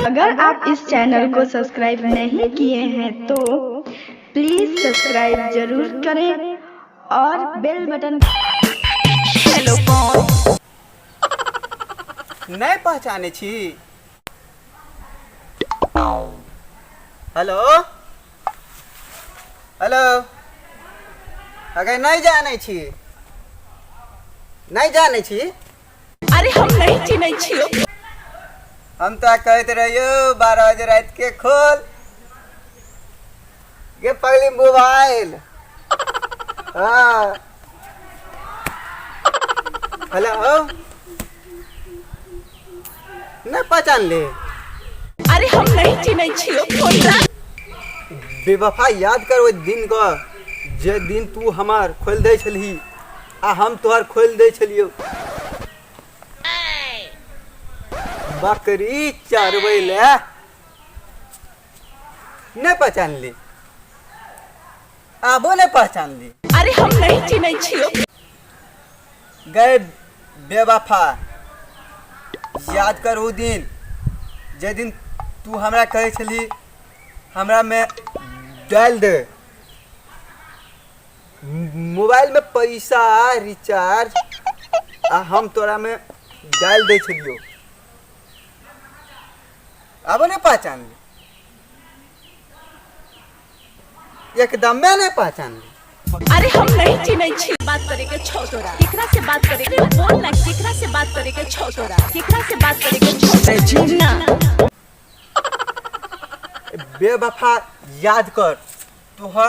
अगर आप इस चैनल को सब्सक्राइब नहीं किए हैं तो प्लीज़ सब्सक्राइब जरूर करें और बेल बटन। हेलो, कौन? नहि पहचानै छी? हेलो हेलो, अगर नहि जानै छी, नहि जानै छी? अरे, हम नहीं चिन्है छियो। हम तो कहैत रहियो 12 बजे राति के खोल गे पगली मोबाइल। हाँ, हेलो, नहीं पहचान ले? अरे, हम नहीं चिन्है छियो, फोन राख। बेवफा, याद कर ओहि दिन को जे दिन तू हमार खोलि दै छलही आ हम तोहर खोलि दै छलियौ बकरी चरबै ले। नहि पहचानली? आबो नहि पहचानली? अरे, हम नहीं चिन्है छियो। गए बेवफा, याद कर ओ दिन जे दिन तू हमरा कहै छली हमरा में डालि दे मोबाइल में पैसा रिचार्ज आ हम तोरा में डालि दै छलियौ। आबो नहि पहचानली? एकदमे नहि पहचानली? अरे, हम नहीं चिन्है छी। बात करे के छौ तोरा, केकरा से बात करे के? बोल ना, केकरा से बात करे के छौ तोरा? केकरा से बात करे के छौ ना? बेवफा, याद कर तोहर